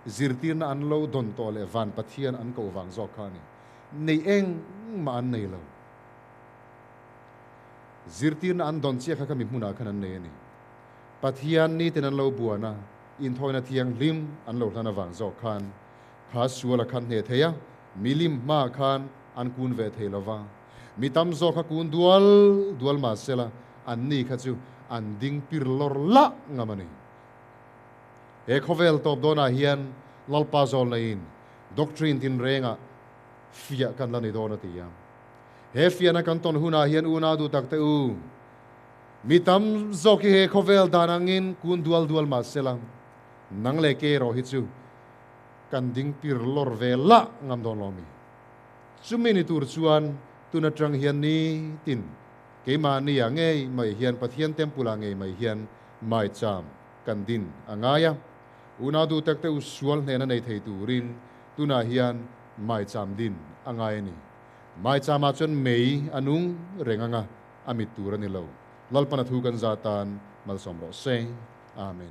zirtirna an lo dawn tawh leh van Pathian an koh vang zawk kha a ni. Nei engmah an nei lo. Zirtirna an dawn chiah kha kha mi hmunah khan an nei a ni. Pathian nitin an lo buan a, inthawina thianghlim an lo hlan avang zawk khan Kha sual a khan hneh thei a, milim hmaah khan an kun ve thei lo va. Mi tam zawk kha kun dual dual mah sela, anni kha chu an ding pir lawr lah ngam a ni. He khawvel tawp dawnah hian Lalpa zawlnaiin doctrine tinrengah fiah kan la ni dawn a ti a. He fiahna kan tawn hunah hian unau duh takte u, mi tam zawk hi he khawvel dan angin kun dual dual mah sela, nang leh kei erawh hi chu Kan ding pir lawr ve lah ngam dawn lo mi? Chumi ni tur chuan tun atang hian nitin keimahni ah ngei mai hian Pathian temple ah ngei mai hian maicham kan din a ngai a. Unau duh tak te u sual hnena nei thei turin tunah hian maicham din a ngai a ni. Maicham ah chuan mei a nung reng anga a mit tur a ni lo. Lalpan a thu kan zah tan malsawm rawh se. Amen.